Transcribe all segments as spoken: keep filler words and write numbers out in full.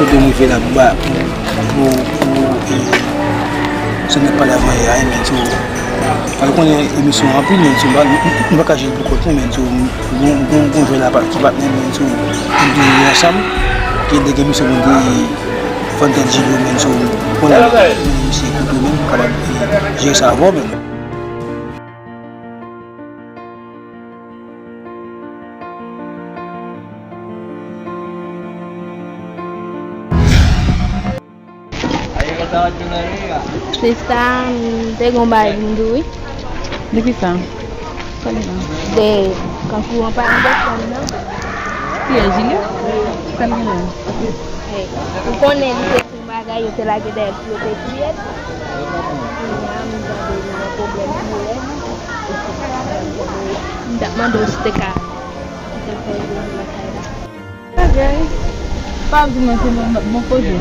Pou m rive la, pou ba, pou, pou, pou, e, se nèg pale avè a, men, so, ou konnen emisyon an anpil, men, so, m pa, m, m pa ka jere l pou kont mwen, men, so, gon, gon, gon jwè la, pa, ki patnè, men, so, nou te jwe ansanm, e nèg emisyon mwen te, Fantan Djilo, men, so, ou konnen, misye kote, men, m kapab, e, jere sa avè w, men. Sista, m te gon bagay pou m di w, wi. De kisa? De kan kouran pa nan bòs la, non? Kiyès, Jilè? Sa l gen la? Ou konnen li te yon bagay, yo te lage dèyè l pou yo te kriye l. Kounya, m tande li nan pwoblèm pi rèd. M t ap mande w si w te ka kite l fè yon vin lakay la. Bagay. Pa di mwen se bon, bon koze.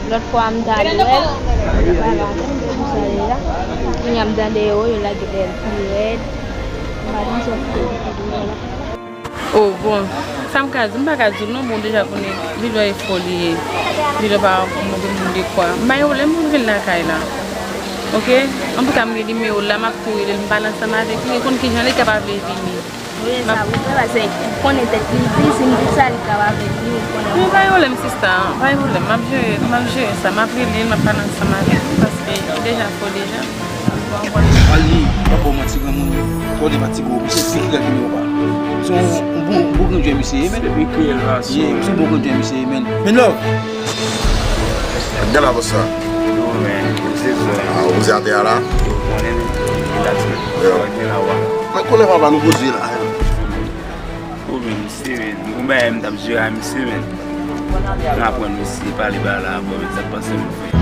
Lòt fwa, m t al wè l, m t al wè l, m t al wè l. Kounya, m tande yo, yo lage dèyè l pi rèd. M pa t ansanm pou yo te vin la. Oh, bon, sa m ka di, m pa ka di w non, bon, deja konnen Junior e fò li ye. Junior pa yon move moun de kwa. M pa gen pwoblèm pou l vin lakay la. Oke? Antouka, m gen nimewo l la, m ap tou rele l, m pale ansanm avèk li, e konn kijan li ka pa vle vini. Wi, e sa pou fè, paske ou konnen tèt li, li di, si m di sa, li ka pa vle vini, ou konnen. M pa gen pwoblèm, sista, pa gen pwoblèm, m ap jere, m ap jere sa, m ap rele l, m ap pale ansanm avèk li, paske li deja fò deja. Pali, m pa ba w manti, granmoun, twò de pati gwo, misye pi krèk ke yo pa. Se yon, yon bon, bon grenn jwè misye ye, men. Se pi krèk la, ye, se yon bon grenn jwè misye ye, men. Men love. Gade la, bòs la. Non, men, ou se zòn. Ah, ou poze atè a la? Ou konnen, men, e la, ti, yo, sa gen la, wa. Mwen konnen papa nou poze la. Ou menm, Steven, m gon bagay m t ap jere a misye, men. M aprann misye pale ba la avè w, men sa k pase m fè.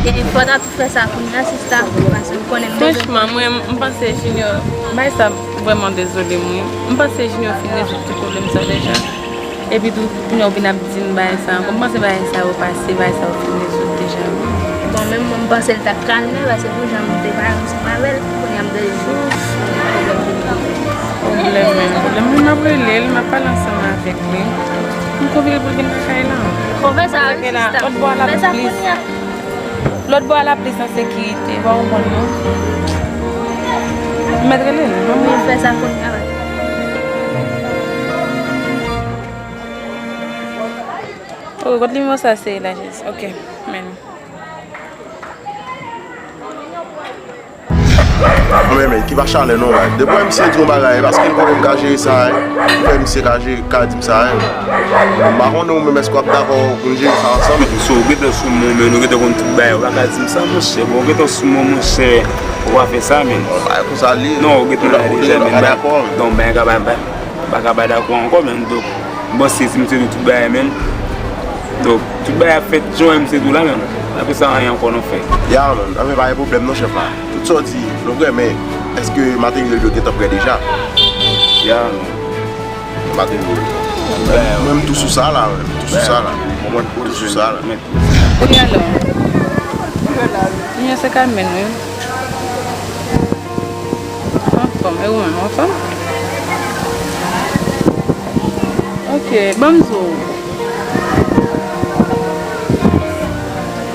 E fò w ta tou fè sa kounye a, sista, paske m konnen m bezwen. Franchman, mwen, m panse Junior, bay sa vrèman dezole m, wi. M panse Junior fin rezoud tout pwoblèm sa deja. Epi tou, kounye a w vin ap di m bagay sa ankò. M panse bagay sa yo pase, bagay sa yo fin rezoud deja, wi. Bon, menm mwen, m panse l t ap kalme, paske pou jan m te pale ansanm avè l, kounye a m te di. Pwoblèm, men pwoblèm, men m ap rele l, m ap pale ansanm avèk li. M konvye pou l vin lakay la. Bon, fè sa, wi, sista. Lòt bò a la plis. Lòt bò a la plis an sekirite, ou pa konprann non. M mèt rele l, non? Wi, fè sa kounye a, wi. Oh, kot nimewo sa se la, Jezi? Ok, men. Men, men, ki pa chalè non, man. Depi wè misye di yon bagay, paske l konnen m ka jere sa, hein. Fè misye ka jere, ka di m sa, hein. M pa konnen ou menm èske w ap dakò pou n jere sa ansanm. So, ou gentan sou mwen, men ou gentan konn tout bagay, ou pa ka di m sa, monchè. Bon, ou gentan sou mwen, monchè, ou pa fè sa, men. Bagay konsa l ye. Non, ou gentan la deja, men. Non, bagay ka pa, pa, pa ka pa dakò ankò, men. Donk, m panse si misye di tout bagay, men. Donk, tout bagay ap fèt jan misye di w la, men. Apre sa, anyen ankò nou fè. Ya, men. Anfen, pa gen pwoblèm, non, chèf la. Tout sa w di, nou vrè, men èske materyèl yo gentan prè deja? Ya, non. Materyèl. Mwen, m tou sou sa la, mwen, m tou sou sa la. Mwen, m tou sou sa la. Wi, alò. Junior se Carmen, wi. Anfòm, e ou menm, anfòm? Ok, ban m di w.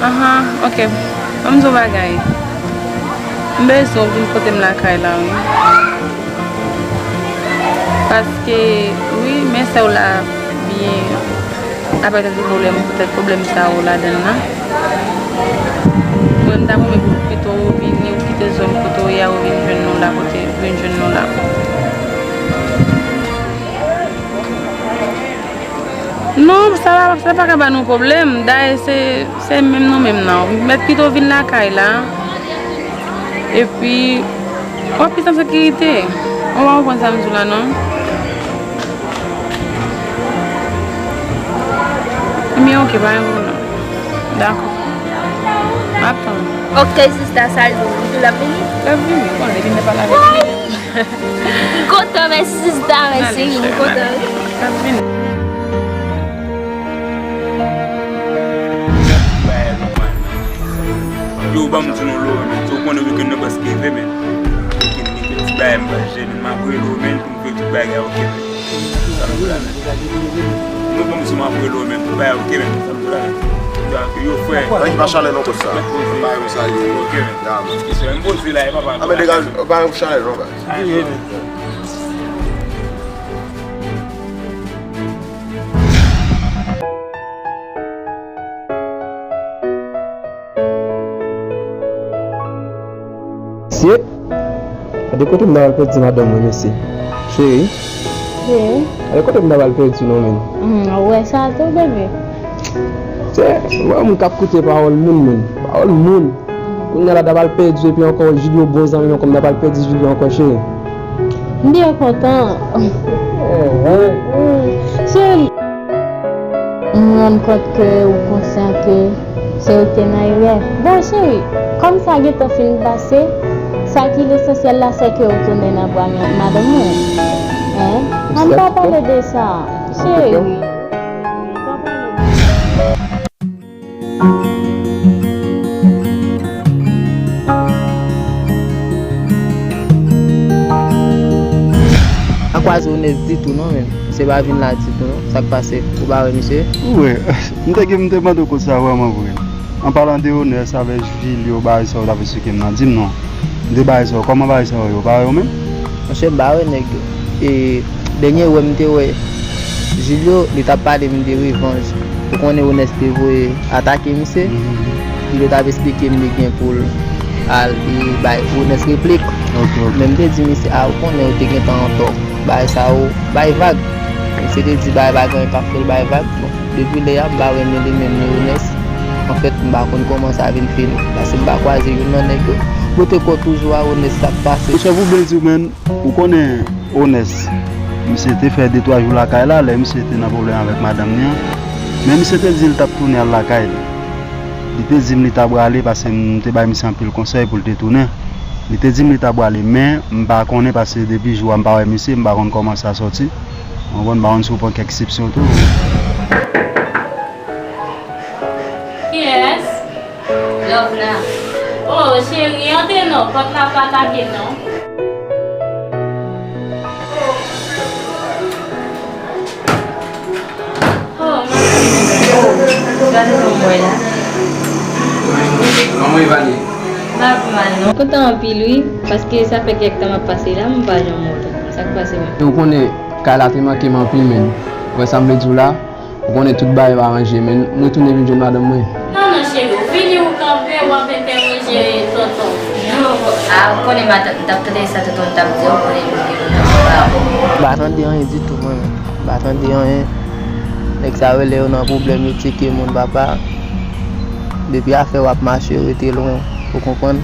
Ahan, ok. Ban m di w bagay. M bezwen w vin kote m lakay la, wi. Paske, wi, men sè w la byen, apre tande pwoblèm, poutèt pwoblèm sa yo ladann nan. Mwen, m ta renmen pou pito ou vini, ou kite zòn kote w ye a, ou vin jwenn nou la, kote, vin jwenn nou la. Non, sa, sa pa ka ba nou pwoblèm. Dayè, se, se menm nou menm nan. Mèt pito vin lakay la. Epi, w ap plis an sekirite. Ou pa konprann sa m di w la, non? Ebyen, ok, pa gen pwoblèm. Dakò. M ap tann. Ok, sista, sa l di w. L ap vini? L ap vini. Bon, li vin pale avèk mwen. M kontan, mèsi sista, mèsi, m kontan. Yo, ban m di nou lò, men. Yo konnen wikenn nan prèske rive, men. Wikenn gen kèk ti bagay m pral jere, men m ap rele w, men, pou m fè tout bagay, ok, men. Sa m di la. Mwen konn si m ap rele w menm, bay, ok, menm, sa m di la, menm. Yo, yo, frè. Ann pa chalè non, bòs la. Bay, m salye. Ok, menm. Ya, man. Ki se menm poze la, e papa. A, men degaje, bay, chalè non, bay. Mesye, gade kote m ta pral pèdi madanm mwen, mesye. Cheri, gade kote m ta pral pèdi w non, menm. Hmm, ou wè sa tou, bebe? Se, mwen, moun k ap koute pawòl moun, menm. Pawòl moun. Kounye a la, ta pral pèdi w, epi ankò, Julio bon zanmi m ankò, m ta pral pèdi Julio ankò, cheri. M byen kontan. Cheri, m rann kont ke ou konsyan ke se ou ki te nan erè. Bon, cheri, kòm sa gentan fin pase, sa ki lesansyèl la, se ke ou tounen nan bra madanm mwen. Hein? Ann pa pale de sa, cheri. Pa kwaze Onès ditou non, menm. Misye pa vin la ditou non. Sa k pase? Ou pa wè misye? Ou wè, m te gen, m te mande w kote sa vrèman vre. An palan de Onès avèk Julio, bagay sa yo t ap esplike m nan, di m non. M te bagay sa yo, kòman bagay sa yo ye? Ou pa wè yo menm? Monchè, m pa wè nèg yo. E, dènye wè m te wè Julio, li t ap pale m de revanj. Ou konnen Onès te voye atake misye? Julio t ap esplike m li gen pou l al e bay Onès replik. Men m te di misye, a, ou konnen ou te gentan antò. Bagay sa yo, bay vag. Misye te di bagay pa gen anyen k ap fè l bay vag. Bon, depi lè a, m pa renmen li menm ni Onès. Anfèt, m pa konn kòman sa vin fini. Paske m pa kwaze youn nan nèg yo. Pote kò toujou a Onès, sa k pase. Monchè, pou byen di w, menm, ou konnen Onès, misye te fè de twa jou lakay la, lè misye te nan pwoblèm avèk madanm li an. Men misye te di l t ap tounen al lakay li. Li te di m li ta prale, paske m te bay misye anpil konsèy pou l te tounen. Li te di m li ta prale, men m pa konnen, paske depi jou a m pa wè misye, m pa konn kòman sa sòti. Ou konprann, m pa konn si w pran kèk eksepsyon tou. Kiyès? Love la. Oh, cheri, antre non, pòt la pa atake non. Oh, madanm. Gade kòm mwen la. Kòman Ivani? M pa pi mal non. Kontan anpil wi, paske sa fè kèk tan m ap pase la, m pa janm wè w. Sa k pase menm? Ou konnen, kay la te manke m anpil menm. Ou wè sa m vle di w la? Ou konnen tout bagay pa ranje, men m retounen vin jwenn madanm mwen. Non, non, cheri, w vini, w kanpe, w ap entèwoje tonton. Non, a, ou konnen madanm, m t ap tande sa tonton t ap di, ou konnen nou gen yon nòm pa bon. M pa tande anyen ditou, mwen menm. M pa tande anyen. Nèg sa yo, lè yo nan pwoblèm, yo tcheke moun, papa. Depi afè w ap mache, rete lwen, ou konprann?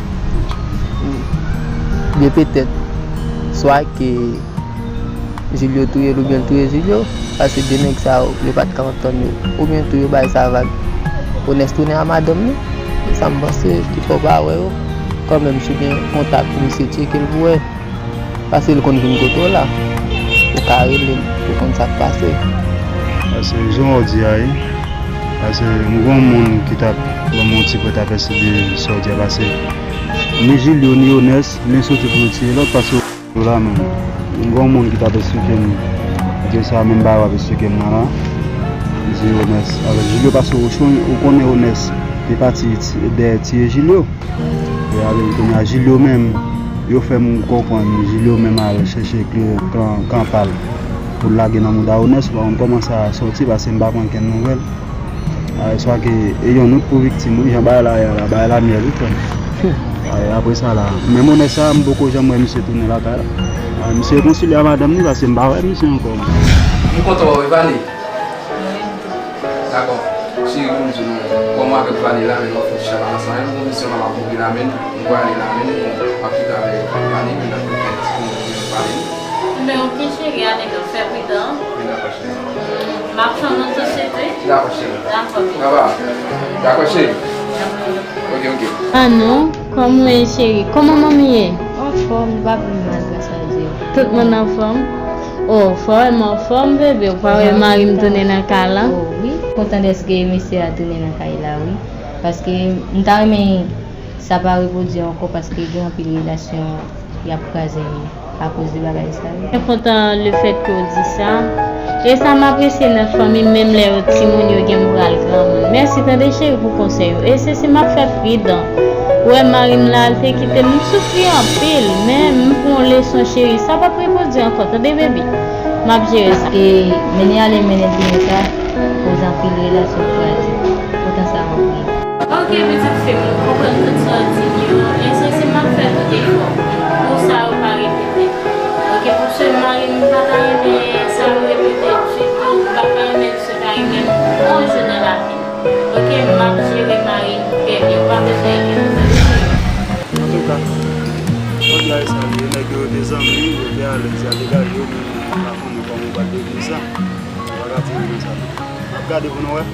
Gen petèt, swa ke Julio touye l oubyen l touye Julio, paske de nèg sa yo, yo pa t ka antann yo. Oubyen tou yo bay sa vag. Onès tounen a madanm li. E sa m panse, ki fè w pa wè yo. Kanmenm, si w gen kontak misye, tcheke l pou wè. Paske l konn vin kote w la. Ou ka rele l, ou konn sa k pase. Paske jan w di a, wi. Paske m gen yon moun ki t ap ban m yon ti pòtapèsi de sa w di a, paske ni Julio, ni Onès, youn soti pou yo tiye lòt, paske Yo la menm. M gen yon moun ki t ap esplike m de sa menm bagay w ap esplike m nan la. Li di Onès avèk Julio, paske ou chon-, ou konnen Onès te pati ti-, dèyè tiye Julio. E avèk kounye a Julio menm, yo fè m konprann Julio menm al chèche kle-, kan, kan pa l pou l lage nan mouda Onès, ou pa konn kòman sa sòti, paske m pa pran kenn nouvèl. A, swa ke e yon nout pou viktim, wi, jan bagay la ye a la, bagay la myèl, wi, frè m. A, e apre sa la, menm Onès sa, m poko janm wè misye tounen lakay la. A, misye rekonsilye a madanm li, paske m pa wè misye ankò. M kontan wè w, Ivani. Dakò. Cheri, pou m di w non, kòman avèk Vani la, men w ap fè ti chalbari ansanm, m gon misyon m ap akonpli la, men m prale la, men m ap kite avèk Vani, men n ap fè ti konprann pale. Men ok, cheri, ale, men fè pridan. Wi, dakò, cheri. M ap tann ou tou, cheri. Dakò, cheri. Dakò, baby. Papa. Dakò, cheri. Ok, ok. Ah non, kòman w ye, cheri? Kòman manmi ye? Anfòm, li pa pi mal, gras a Dye. Tout moun anfòm? Oh, frè m anfòm, bebe. Ou pa wè mari m tounen nan kay la? Oh, wi. Kontan dèske mesye a tounen nan kay la, wi. Paske m ta renmen sa pa repwodui ankò, paske gen anpil relasyon y ap kraze akoz de bagay sa yo. Mwen kontan lefètke w di sa. E sa m apresye nan fanmi m, menm lè yo timoun yo gen m pral granmoun. Mèsi tande cheri pou konsèy ou. E sesi m ap fè pridan. Ou wè mari m la, l te kite m, m soufri anpil, men m pran yon leson cheri. Sa p ap repwodui ankò, tande baby. M ap jere sa. E mennen ale, mennen tounen sa, koz anpil relasyon frajil. Kontan sa anpil. Ok pitit fi m, m konprann tout sa w di m yo. E sesi m ap fè tout efò pou sa yo pa repete. Ok, paske mari m pa ta renmen sa yo repete ditou, m pa ta renmen misye ta renmen m yon jou nan lavi m. Ok, m ap jere mari m trè byen, ou pa bezwen enkyete tande cheri. Antouka, jodi a e sa li ye, nèg yo te zanmi, yo te alèz, y a degaje yo, men m pa konnen kòman yo pral devni sa. Yo pa ka tire nan sa tou. N ap gade pou nou wè.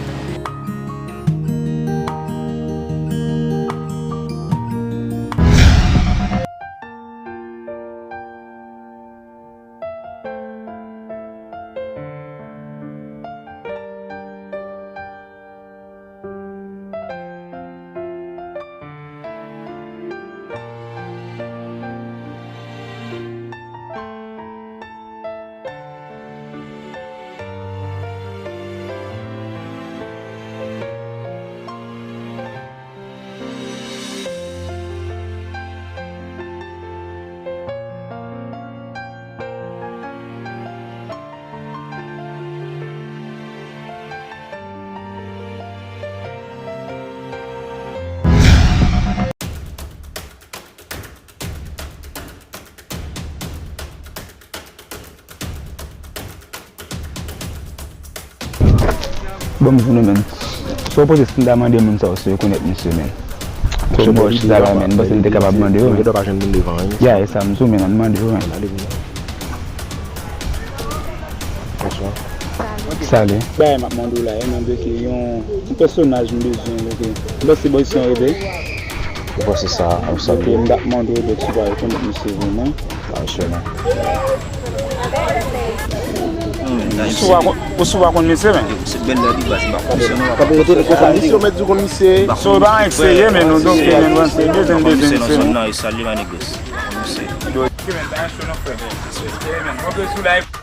Ban m di nou menm. Sa w panse si m ta mande moun sa yo si yo konèt misye menm? Misye bò chita la menm, m panse m te kapab mande yo menm. Ya, e sa m di w menm, ann mande yo menm. Bonswa. Salut. Bagay m ap mande w la, e mande ke yon, yon pèsonaj m bezwen, ok. M panse bò isi an rete. Ou panse sa, ap sa. Ok, m t ap mande w, donk, si w pa rekonèt misye vrèman. Ah, sure, man. Ou si w pa konn, ou si w pa konn misye, men. Se bèl la di baz, m pa konn misye, non. Misye, ou mèt di w konn misye. So, ba, serye, men nou, donk, men nou, se bezwen, bezwen misye, non. Salut, my niggas. Misye. Ok, men, ba, show, non, frè. Respect, man. Mwen bezwen live.